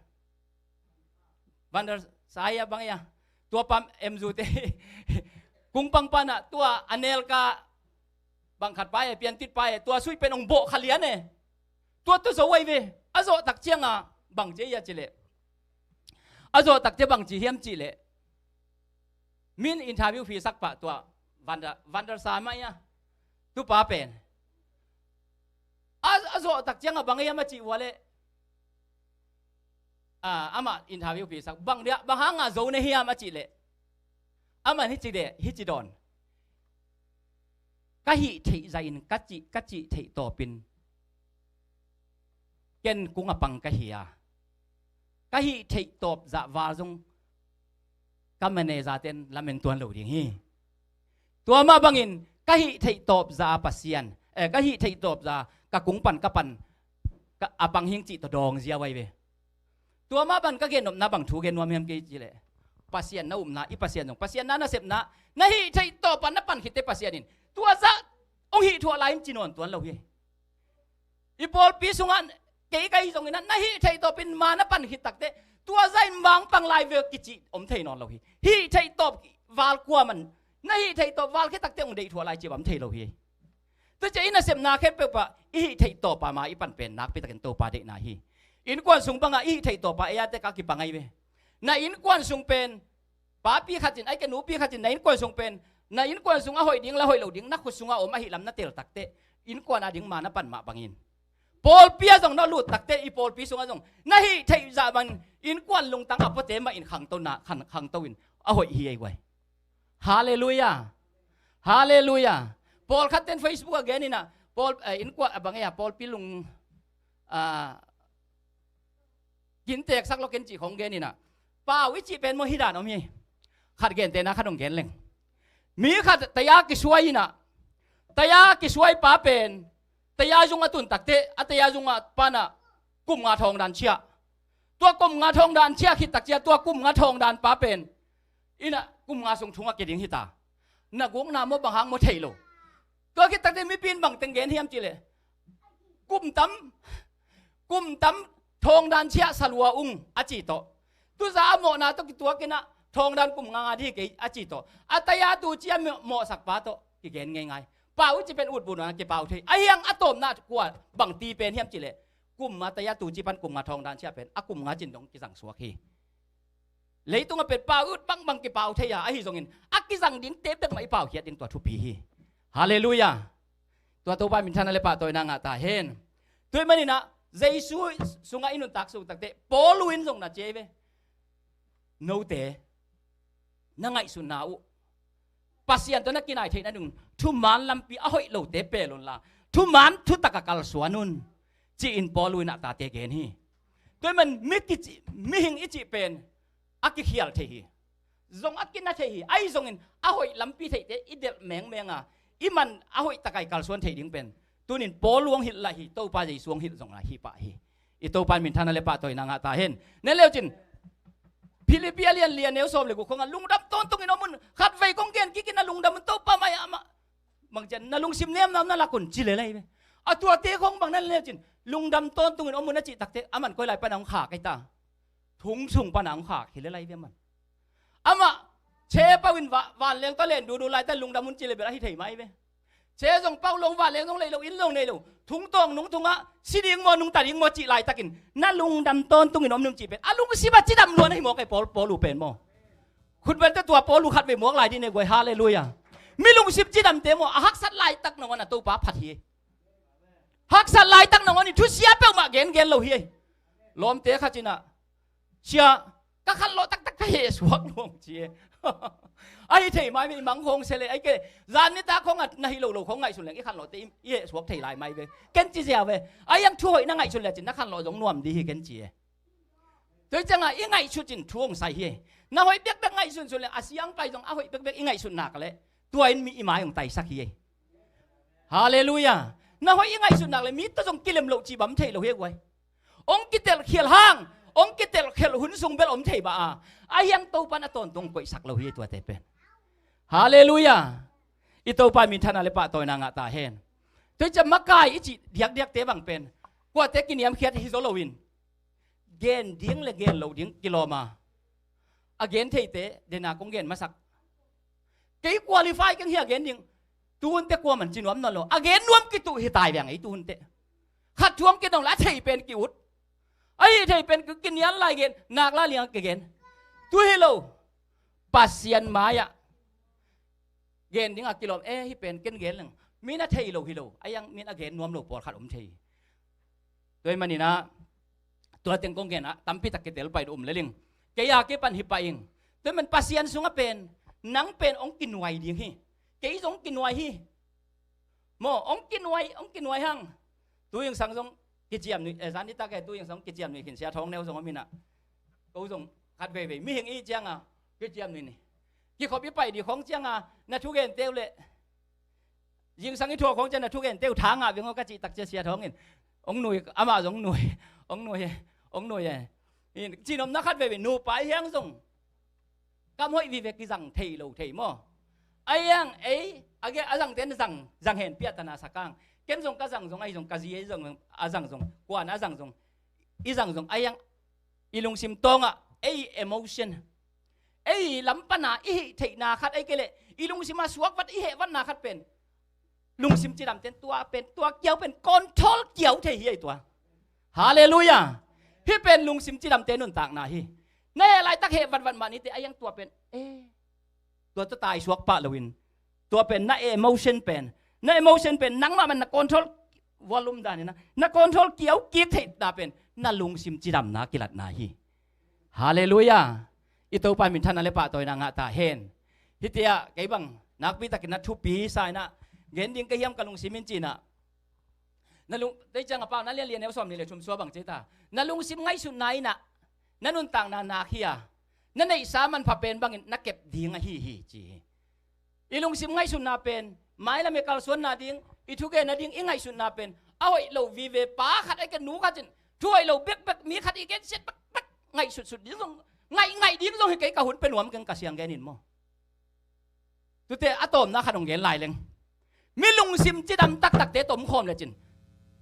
Van der Sar a bang ia, tua pa M U te kungpangpa na tua Anelka bang khat pa ia, piantit pa ia, tua sui pen hong bawh kha lian e. Tua tu zo ahi ve. A zawh tak cianga bang ci ia ci leh, a zawh tak cia bang ci hiam ci leh, min interview phisak pah tua Van der, Van der Sar mah ia, tupa pen a, a zawh tak cianga bang hiam a cih ua leh, a, amah interview phisak, bang dia, bang hanga zo na hiam a cih leh, amah hici de, hici dawn. Ka hih theih zahin ka cih, ka cih theih tawpin ken kung a pang ka hi a, ka hih theih tawp zah val zong ka manager ten lamen tuan lo ding hi. Tua mah bangin ka hih theih tawp zah a Pasian, eh, ka hih theih tawp zah ka kung pan ka pan ka, a pang hing cih tawh dawng ziau ahi ve. Tua mah ban ka gen nopna bang thu gen nuam hiam kei ci leh, Pasian na upna, i Pasian zong Pasian na nasepna, na hih theih tawp a na pan khitte Pasian in tua zah hong hih thuah lai in ci nawn tuan lo hi. I pawlpi sungah kei ka hi zongin ah na hih theih tawpin ma na pan khit takte tua zah in mangpang lai ve kici om thei nawn lo hi. Hih theih tawp val kua man, na hih theih tawp val khit takte hong deih thuah lai ci bang om thei lo hi. Tua cia i nasepna khempeuh pah i hih theih tawp a ma i pan pen nakpi takin Topa deihna hi. Innkuan sung bangah i hih theih tawp a ei a te ka kipang ahi ve. Na innkuan sung pen papi khat in, ai ke nupi khat in, na innkuan sung pen, na innkuan sung a hoih ding la hoih lo ding, na khut sungah om ahi lam na tel takte, innkuan a ding ma na pan mah bangin, pawlpi ah zong na lut takte, i pawlpi sungah zong na hih theih zah bangin innkuan lungtang a puate mah in khangto na, khang, khangto in a hoih hi ei guai. Halleluiah. Halleluiah. Pawlkhat ten Facebook ah gen in ah, pawl, eh, innkuan a bang ei a, pawlpi lung, ah, kin teksak lo ken cih khong gen in ah, pau i cih pen maw hi dan om hi. Khat gentehna khat hong gen leng. Mi khat taya kisuai in ah, taya kisuai pa pen taya zung a tun takte, a taya zung a pan ah kum nga thawng dan ciah. Tua kum nga thawng dan ciah khit tak ciah, tua kum nga thawng dan pa pen in ah kum nga sung thung a kiding hi ta. Na gukna maw bang hang maw thei lo. Tua khit takte mipi in bang teng gen hiam cih leh, kum tam, kum tam thawng dan ciah sa lua ung a ci tawh. Tuza a mawhna tawh kituak in ah thawng dan kum nga nga dih kei a ci tawh. A taya tu ciah mawh, mawhsak pa tawh kigen ngeingai. Pau i cih pen ut bu nuam a kipau thei. Ahi hang a tawpna kua bang ti pen hiam cih leh, kum a taya tu ciah pan kum nga thawng dan ciah pen a kum nga cin dong kizang suak hi. Leitung a pen pau ut bangbang kipau thei a, ahi zongin a kizang dingte bek mah i paukhiat ding tua thupi hi. Halleluiah. Tua Topa minthanna le pahtawina ngah ta hen. Tua ahih manin ah Jesu sungah i nuntak sung takte, Paul in zong na ci ei ve. Note na ngaihsutna uh Pasian tawh na kinai theih nading thuman lampi a hoih lote pel unla, thuman thutak a kalsuan un, ci-in Paul in a tate gen hi. Tua ahih man mi kici, mihing i cih pen a kikhial thei hi. Zong a kina thei hi. Ahi zongin a hoih lampi theihte i delh mengmeng a, i man a hoih takai kalsuan thei ding pen tunin Paul hong hilh lai hi, Topa Jesu hong hilh zong lai hi pah hi. I Topa in minthanna le pahtawina ngah ta hen. Nen leucin Philippi a lian li a neu sawm le guk khong ah, lungdam tawntungin om un. Khatvei kong gen kik in, na lungdam un, Topa mai-ah amah, bang ciang na lungsim niamna om na lak un, ci le lai ve. A tuate khong bang na le leucin, lungdam tawntungin om un a cih takte, aman koi lai pan a hong khak ei ta? Thong sung pan a hong khak hi le lai ve aman. Amah che pau in va, vanleng tawh len duhduh laitak lungdam un ci le bel ahi thei mai ve. Che zong pau lo, vanleng zong lei lo, inn zong nei lo, thong tawng nung thong ah si ding maw, nungta ding maw cih laitakin na lungdam tawntungin om un cih pen a lungsim a cidam luan ahi mawk ei, Paul, Paul uh pen maw. Khutbeng teh tua Paul uh khatvei muak lai dih ne guai, halleluiah. Mi lungsim cidamte maw, a haksat laitak nangawn a Topa phat hi. Haksat laitak nangawn in thusia peuhmah gengen lo hi. Lawmte khat in ah, "Sia, ka khanlawh taktak ka hehsuak lo," ci e. Ahi thei mai ve, i mang khong se le, ahi kei leh zan nitak khong a na hi lo lo khong ngaihsun leng i khanlawhte i, i hehsuak thei lai mai ve. Ken ci ziau ve. Ahi hang thu hoih na ngaihsun lecin na khanlawh zong nuam dih hi ken ci e. Tua hi ciangah i ngaihsut in thu hong sai hi. Na hoih bekbek ngaihsun sun leng a siangpai zong a hoih bekbek i ngaihsut nak leh tua in mi i mai hong taisak hi. Halleluiah. Na hoih i ngaihsut nak leh mi tawh zong kilem loh cih bang om thei lo hi guai. Hong kitelkhial hang, hong kitelkhial hun sung bel om thei bah a, ahi hang Topa in a tawntung koihsak lo hi tuate pen. Halleluiah. I Topa in minthanna le pahtawina ngah ta hen. Tua hi ciang makai i cih diakdiakte bang pen kuate kiniamkhiat hi zaw loin, gen ding le gen lo ding kilawm a, a gen theite dena kong gen masak. Kei qualify keng hi a gen ding. Tu hun teh kuaman ci nuam nawn lo. A gen nuam kituh hi tai veng ei tu hun teh. Khat thu hong kidong leh a thei pen ki-ut. Ahi thei pen ki, kinial lai gen, nak lai liang kigen. Tu hi lo. Pasian mai-ah gen ding a kilawm, eh, hih pen ken gen leng mi na thei lo hi lo, ahi hang mi na gen nuam lo pawlkhat om thei. Tua ahih manin ah, tua teng kong gen ah, tampi tak kitel pai ding om lel ing. Kei a kipan hi pah ing. Tua ahih man Pasian sungah pen, nang pen hong kinuai ding hi. Kei zong hong kinuai hi. Maw, hong kinuai, hong kinuai hang. Tu zingsang zong kiciam nuih, eh, zan nitak e, tu zingsang zong kiciam nuih khin, Sia Thawng Neu zong om in ah. Ko zong khat veivei mihing i hih ciangah kiciam nuih ni. Kikhop i pai ding khong ciangah na thugente uh leh, zingsang i thuak khong ciang na thugente uh tha ngah veng aw ka cih tak ciang Sia Thawng in hong nuih, amah zong hong nuih, hong nuih, hong nuih e. Cinopna khat veivei nupa i hi hang zong kam hoih vive kizang thei lo thei maw. Ahi hang ei, a ge, a zangte in zang, zang hen, piahtana sak hang. Ken zong ka zang zong, ahi zong ka zi ei zong, a zang zong, kuan a zang zong, i zang zong, ahi hang i lungsim tawngah ei emotion, ei lam pana i hih theihna khat, ahi kei leh i lungsim a suak vat, i heh vatna khat pen lungsim cidamte in tua pen, tua kiau pen control kiau thei hi ei tua. Halleluiah. Hih pen lungsim cidamte nuntakna hi. Na heh laitak heh vatvat mah ni teh, ahi hang tua pen, eh, tua tawh taisuak pah loin, tua pen na emotion pen, na emotion pen nangmah man na control, volume dan in ah, na control kiau kik theihna pen na lungsim cidamna kilatna hi. Halleluiah. I Topa in minthanna le pahtawina ngah ta hen. Hih teh ah kei bang nakpi takin na thupi sa in ah, gen ding ka hiam ka lungsim in ci in ah. Na lung, tei ciang a pau, na lian li a neu sawm nih le thum sua bang ci ta. Na lungsim ngaihsutna in ah na nuntakna nak hi a, na neihsa manpha pen bangin na kep ding ahi hi ci hi. I lungsim ngaihsutna pen mailam i kalsuanna ding, i thugenna ding i ngaihsutna pen a hoih lo vive, pa khat ahi kei leh nu khat in thu hoih lo bekbek, mi khat i gensiat bekbek ngaihsutsut ding zong, ngaih, ngaih ding zong hi kei, ka hun pia nuam keng, ka siang genin maw. Tute a tawmna khat hong gen lai leng, mi lungsim cidam taktakte tawh om khawm lecin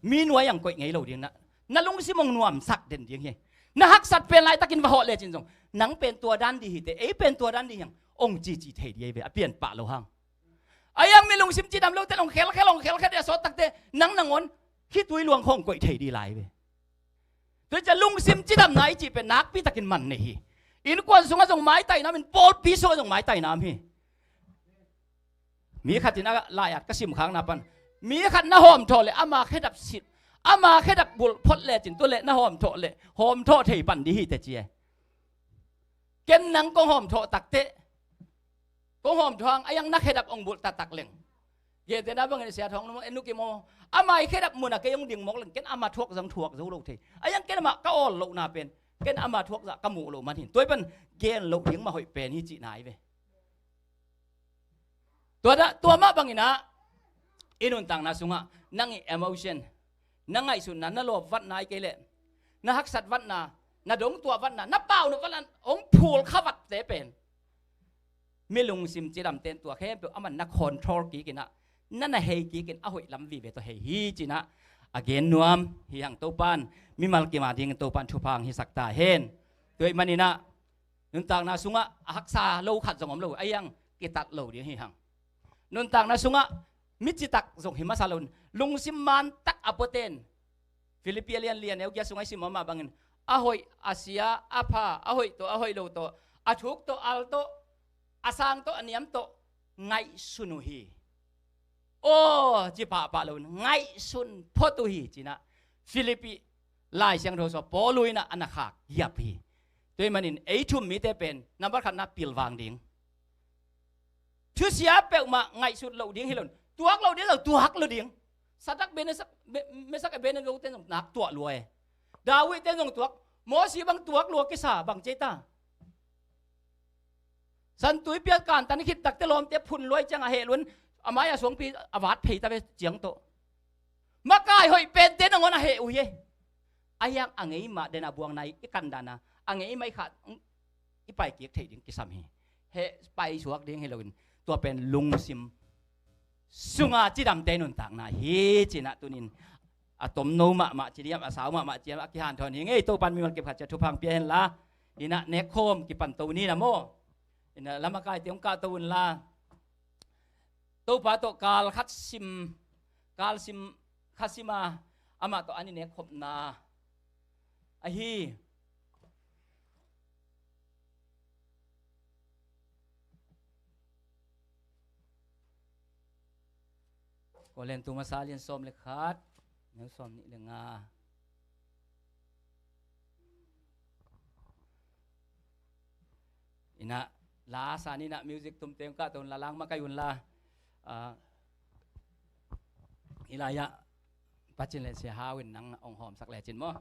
mi nuai-ah koih ngei lo ding, na, na lungsim hong nuamsak den ding hi. Na haksat pen laitakin va hawh lecin zong nang pen tua dan dih hi teh, ei pen tua dan dih hi hang hong cici thei dih hi ve, a pian pah lo hang. Ahi hang mi lungsim cidam lote in hong khelkhel, hong khelkhel dih a sawt takte nang nangawn khitui luang khawng koih thei dih lai ve. Tua hi ciang lungsim cidamna i cih pen nakpi takin man nei hi. Innkuan sungah zong maitai nam in, pawlpi sungah zong maitai nam hi. Mi khat in a lai-at ka simkhakna pan, mi khat na hawmthawh leh ama khedap sit, ama khedap bulh phot lecin, tua leh na hawmthawh leh hawmthawh thei pan dih hi teh ci e. Ken nang kong hawmthawh takteh, kong hawmthawh hang ahi hang na khedap hong bulh taktak leng Kei te na bangin sia thong nu en nu ki mo. Ama i khedap mun a kei hong ding mawk leng ken ama thuak zong thuak zo lo thei. A yang ken ama ka awl lohna pen ken ama thuak zah ka muh loh man hin. Tua i pan gen loh ding mah hoih pen hi cihna hi ve. Tua dah, tua mah bangin ah i nuntakna sungah nang i emotion, na ngaihsutna, na lawp vatna i kei leh na haksat vatna, na dongtuah vatna, na paunop vatna, hong phul kha vatte pen mi lungsim cidamte in tua khempeuh aman na control kik inah, na na hei kik in a hoih lam vive tawh hei hi cinah a gen nuam hi hang. Topan mimal kim a dingin Topan thupha hong hisak ta hen. Tua ih maninah nuntakna sungah a haksa lo khat zong om lo, a iang kitat lo ding hi hang. Nuntakna sungah mi citak zong hi masa lo in, lungsim mantak a puaten Philippi a lian lian neu kia sungah i sim mah bangin a hoih a sia, a pha, a hoih tawh a hoih lo tawh, a thuk tawh al tawh, a sang tawh a niam tawh ngaihsun uh hi. Aw ci pahpah lo in ngaihsun phot uh hi cinah Philippi Lai Siangtho sua Paul uh inah a na khak giap hi. Tua ih manin ei thum mite pen nambat khatna pilvang ding. Thusia peuhmah ngaihsut loh ding hi lo in, tuak loh ding lo, tuak lo ding. Sadak Mesak, Mesak Abednego te zong nak tuak lua e. David te zong tuak, Mosi bang tuak lua kisa bang cei ta. Santui pia kantan khit takte lawmte phun luai ciang a heh luan a mai a suangpi a vat phei ta ve ciang tawh. Makai hoih pente nangawn a heh uh hi. A hiang a ngei mah dena buangna i kan dana a ngei mah i khat i pai kik theih ding kisam hi. Heh pai suak ding hi loin tua pen lungsim sunga cidamte nuntakna hi cinah tunin a tomno mahmah ci diam, a sau mahmah ci diam, a kihanthawn hi ngei. Topan mimal kip khat cia thupha hong pia henla, inah nekkhawm kipan to ni na maw. Inah lamakaite hong kahto unla, Topa tawh kal khat sim, kal sim khat sima amah tawh an i nekkhopna ahi. Korintu masa lian sawm le khat, neu sawm nih le nga. Inah la sa ninah music tumte hong kahto unla, lang mah kai unla, ah, i lai-ah Pacin le Sia Hau in nang hong hawmsak lecin maw?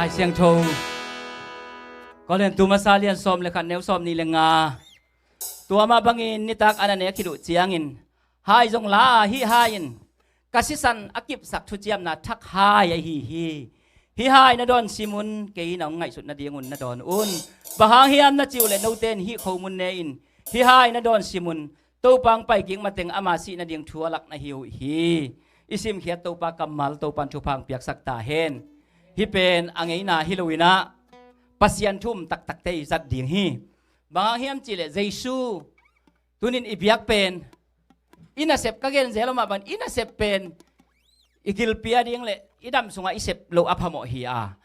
Lai Siangtho Korintu masa lian sawm le khat, neu sawm nih le nga. Tua mah bangin nitak an a nek khit uh ciangin hai zong la a, hih hai in ka sisan a kipsak thuciamna thak hai ahi hi. Hih hai na dawn sim un, kei na hong ngaihsut nadingun na dawn un. Bang hang hiam na cih uh leh note in hih khomun ne in hih hai na dawn sim un. Topa hong paikik mateng ama sih nading thu a lak na hi uh hi. I simkhiat Topa kammal Topan thupha hong piaksak ta hen. Hih pen a ngeina hi loinah Pasian thu um taktakte i zat ding hi. Bang hang hiam cih leh Jesu tunin i biak pen, i nasep ka gen zel om ah bang i nasep pen i gilpi a ding le i dam sungah i sep loh a phamawh hi a,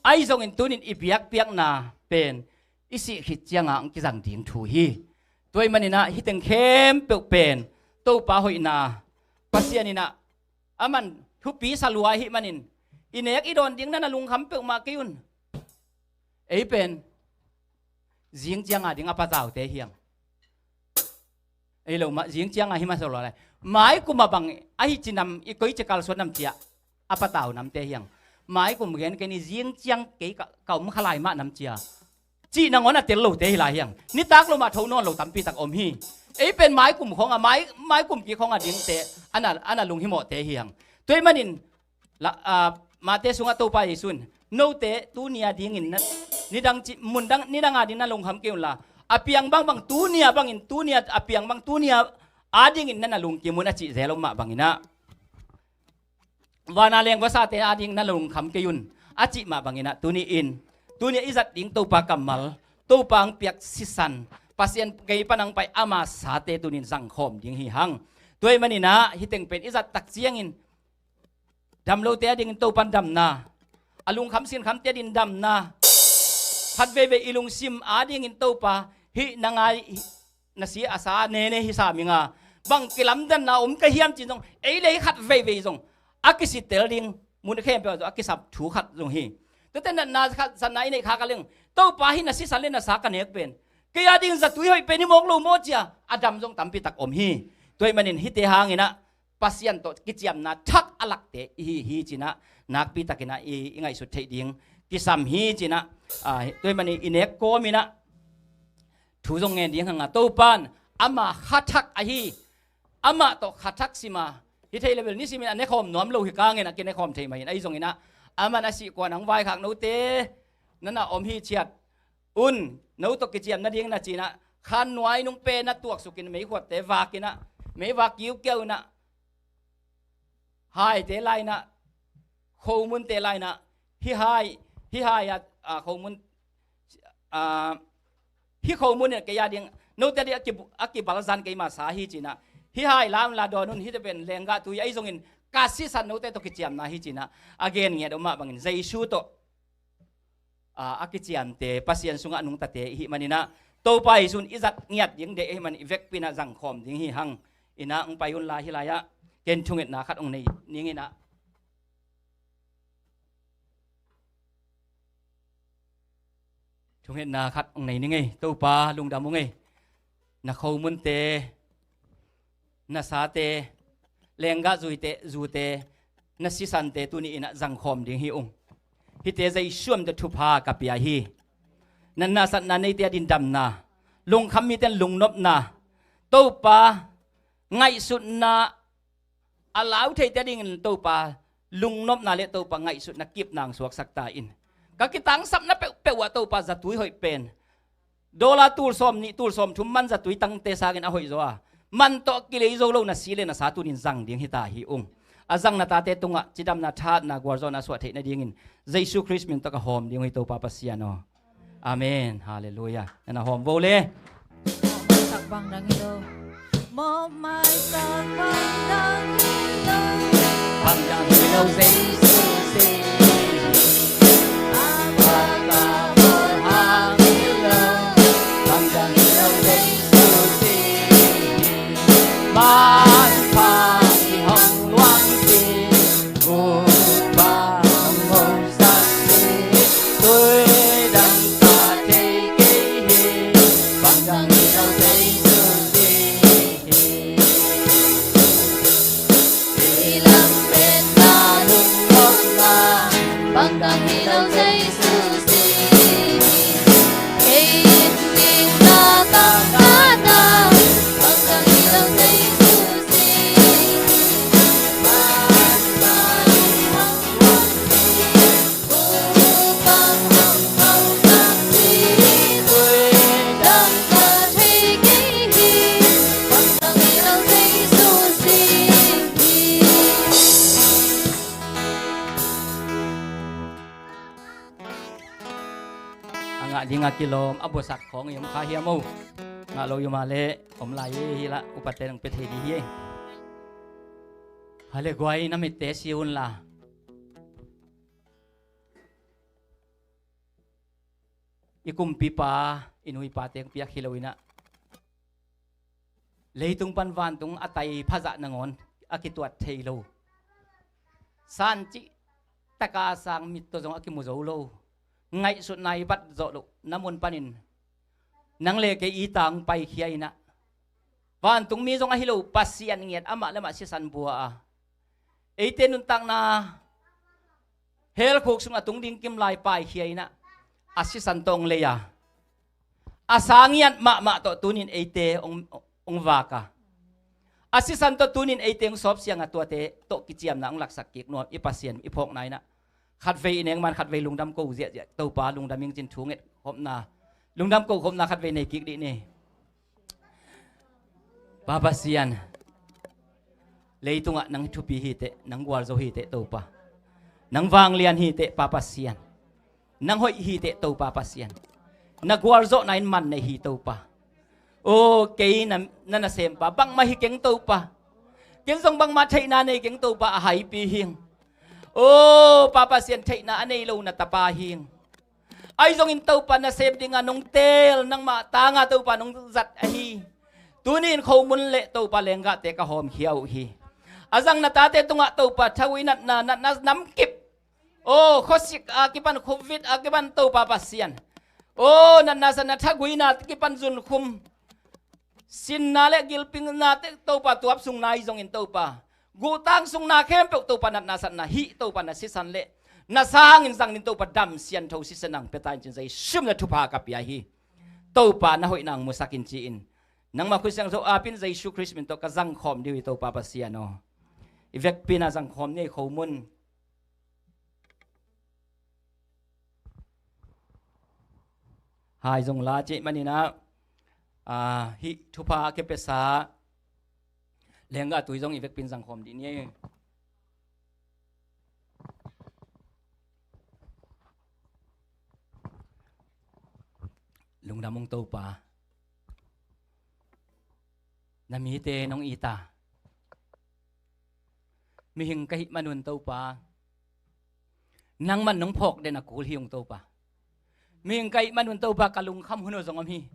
ahi zongin tunin i biakpiakna pen i sih khit cianga hong kizang ding thu hi. Tua ih maninah hih teng khempeuh pen Topa hoihna, Pasian inah a man thupi sa lua ahih manin i nek i dawn ding na na lungkham peuhmah kei un. Ei pen Zing cianga ding a pataute hiang. Ei lo mah, zing cianga hi masa lo lai. Mai kum a bang ahi cinam i koi ci kalsuan nam cia a patau namte hiang. Mai kum gen kei ni, zing ciang kei ka, ka om kha lai mah nam cia. Cih nangawn a tel lote hi lai hiang. Nitak lo mah tho nawn lo tampi tak om hi. Ei pen mai kum khong a, mai, mai kum ki khong a dingte ana, ana lunghimawhte hiang. Tua ahih manin la, ah, Mate sungah Topa Jesu in, note tuni a dingin na, nidang ci, mundang, nidang a ding na lungkham kei unla, a piang bangbang tuni a bangin, tuni a, a piang bang tuni a dingin na na lungkim un a cih zel om mah banginah, vana leng vasate a ding na lungkham kei un a cih mah banginah, tuni in, tuni a i zat ding Topa kammal, Topa ang piak sisan, Pasian gei pan ang pai ama sate tunin zangkhawm ding hi hang. Tua ahih maninah hih teng pen i zat tak ciangin, dam lote a dingin Topan damna, a lungkham sinkhamte a dingin damna, khat veivei i lungsim a dingin Topa hih na ngai, na si a sa nene hi sa minga, bang kilamdanna om ka hiam cin zong, ei le ei khat veivei zong a kisitel ding, mun khempeuh ah zong a kisap thu khat zong hi. Tuate natna khat, satna i neih kha ka leng, Topa hih na sisan le na sa ka nek pen kei a dingin zatui hoih pen hi mawk lo maw cia a dam zong tampi tak om hi. Tua ahih manin hihte hanginah Pasian tawh kiciamna thak a lakte i hi hi cinah, nakpi takinah i, i ngaihsut theih ding kisam hi cinah, ah, tua ahih manin i nek kawminah thu zong ngen ding hanga, Topan ama kha thak ahi, amah tawh kha thak sima hi thei le bel nisimin a nekhawm nuam lo hi kangin a kinekhawm thei mah in, ahi zonginah aman a sih kuan ang vaikhak note nana om hi ciat un, no tawh kiciam nading na cinah khan nuai nung pen a tuaksukin meikhuatte vakinah, meivak kiukiau inah, haite lainah, khomunte lainah, hih hai, hih hai ah, ah, khomun, ah, hih khomun in kei a ding, note a ding a ki, a kibalzan keima sa hi cinah, hih hai lam la dawn un, hihte pen lenggah tui ahi zongin ka sisan note tawh kiciamna hi cinah a gen ngiat om mah bangin Jesu tawh a, a kiciamte, Pasian sungah a nungtate i hih maninah, Topa Jesu in i zat ngiat ding deih ahih manin i vekpi inah zangkhawm ding hi hang. Inah hong pai unla, hih lai-ah ken thungetna khat hong nei ning inah. Thungetna khat hong nei ning ei, Topa lungdam ung ei. Na khomunte, na sate, lenggah zuite, zute, na sisante tuni inah zangkhawm ding hi ung. Hihte Jesu min tawh thupha ka pia hi. Natna satna neite a dingin damna, lungkham mite lungnopna, Topa ngaihsutna, a lau theite a dingin Topa lungnopna le Topa ngaihsutna kipna hong suaksak ta in. Ka kitangsapna peuhpeuh ah Topa zatui hoih pen dollar tul sawm nih, tul sawm thum man zatui tangte sangin a hoih zaw a, man tawh kilei zo lo na si le na sa tunin zang ding hi ta hi ung. A zang na tate tungah cidamna, thahatna, gualzawhna a suah theih nadingin Jesu Khrist min tawh ka hawm ding uh hi, Topa Pasian aw. Amen. Halleluiah. Nana hawm vo le. Mawhmaisak bang dang hi lo. Mawhmaisak bang dang hi lo. Bang dang hi lo, Jesu si. Bang dang hi lo, bang dang hi lo, Jesu si. Man pha hi hong luang si. Gu bang hong sak si. Tui dang sa thei kei hi. Bang dang hi lo, Jesu si hi. Kei lam pen na lungkham na. Bang dang hi lo, Jesu si hi. Kei in ning na ka ka na. Bang dang hi lo, Jesu si hi. Bang dang hi lo, a ngah ding a kilawm, a buasak khawng i om kha hiam o? Ngah lo i om a leh om lai hi, hi lah, upate nang pia thei ding hi. Hale guai, na mitte si unla. I kumpipa, i nuipa teng piak hi lo inah, leitung pan vantung a tai phazah nangawn a kituat thei lo, san cih taka sang mit tawh zong a kimu zo lo, ngaihsutna i bat zawh loh na mun panin Nang le kei i tang paikhia inah, vantungmi zong ahi lo Pasian ngiat amah le amah sisan bua a, eite nuntakna hell khuk sung a tung ding kim lai paikhia inah, a sisan tawh hong lei a, a sa ngiat mahmah tawh tunin eite hong, hong vak a, a sisan tawh tunin eite hong sawpsiang a, tuate tawh kiciamna hong laksak kik nuam i Pasian i phawkna inah, khatvei i nengman khatvei lungdam ko ziahziah Topa, lungdam ing cin thu nget khopna, lungdam ko khopna khatvei nei kik dih ni. Pa Pasian, leitungah nang thupi hiteh, nang gualzo hiteh Topa, nang vanglian hiteh Pa Pasian, nang hoih hiteh Topa Pasian, na gualzawhna in man nei hi Topa. O, kei na, na nasempa bangmah hi keng Topa. Ken zong bangmah theihna nei keng Topa, a haipi hing. O, Pa Pasian, theihna a nei lo na tapa hing. Ahi zongin Topa, nasem dinga nong teel, nangmah tanga Topa nong zat ahi. Tuni in khomun le Topa lenggahte ka hawmkhia uh hi. A zang na tate tungah Topa, thagui natna, natna namkip, o, khuasik a kipan, khuavit a kipan Topa Pasian, o, natna satna thaguina kipan zunkhum, sinna le gilpinna te Topa tuap sungna ahi zongin Topa, guhtang sungna khempeuh Topa, natna satna hih Topa na sisan le na sa hangin zangin Topa, dam siantho sisan nang pia ta in cin Jesu min a thupha ka pia hi. Topa na hoihna hong musak in ci-in, nangmah Khusiangtho aapin Jesu Khrist min tawh ka zangkhawm dih uh hi Topa Pasian aw. I vekpi-in a zangkhawm ni ei khomun. Hai zong la cih maninah, ah, hih thupha a kipiasa lenggah tui zong i vekpi-in zangkhawm dih ni. Lungdam ung Topa. Na mite nong it a, mihing ka hih manun Topa, nangman nong phawk den a kul hi ung Topa. Mihing ka hih manun Topa, ka lungkham hun uh zong om hi.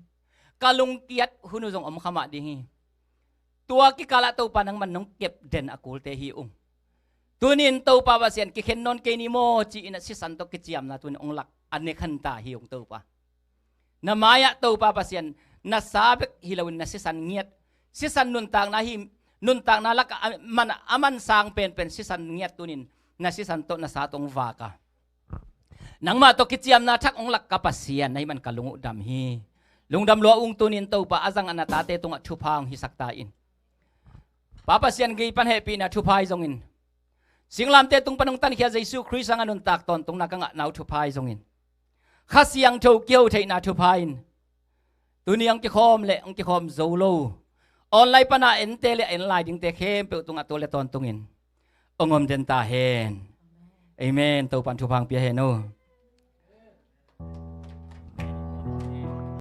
Ka lungkiat hun uh zong om kha mah ding hi. Tua kikalah Topa, nangman nong kep den a kulte hi ung. Tunin Topa Pasian, kikhen nawn kei ni maw ci-in a sisan tawh kiciamna tunin hong lak a ne khan ta hi ung Topa. Na mai-ah Topa Pasian, na sa bek hi loin na sisan ngiat, sisan nuntakna hi, nuntakna lakah a man, a man sang penpen sisan ngiat tunin na sisan tawh na sa tawh hong vak a, nangmah tawh kiciamna thak hong lak ka Pasian na hih man ka lung uh dam hi. Lungdam lua ung. Tunin Topa, a zang a na tate tungah thupha hong hisak ta in. Pa Pasian, gei pan hehpihna thupha ahi zongin, singlamte tung pan hong tankhia Jesu Khrist hanga nuntak tawntungna ka ngahna uh thupha ahi zongin, Kha Siangtho kiho theihna thupha in tuni hong kikhawm le hong kikhawm zo lo, online pana ente le en lai dingte khempeuh tungah tua le tawntungin hong om den ta hen. Amen. Topan thupha hong pia hen uh.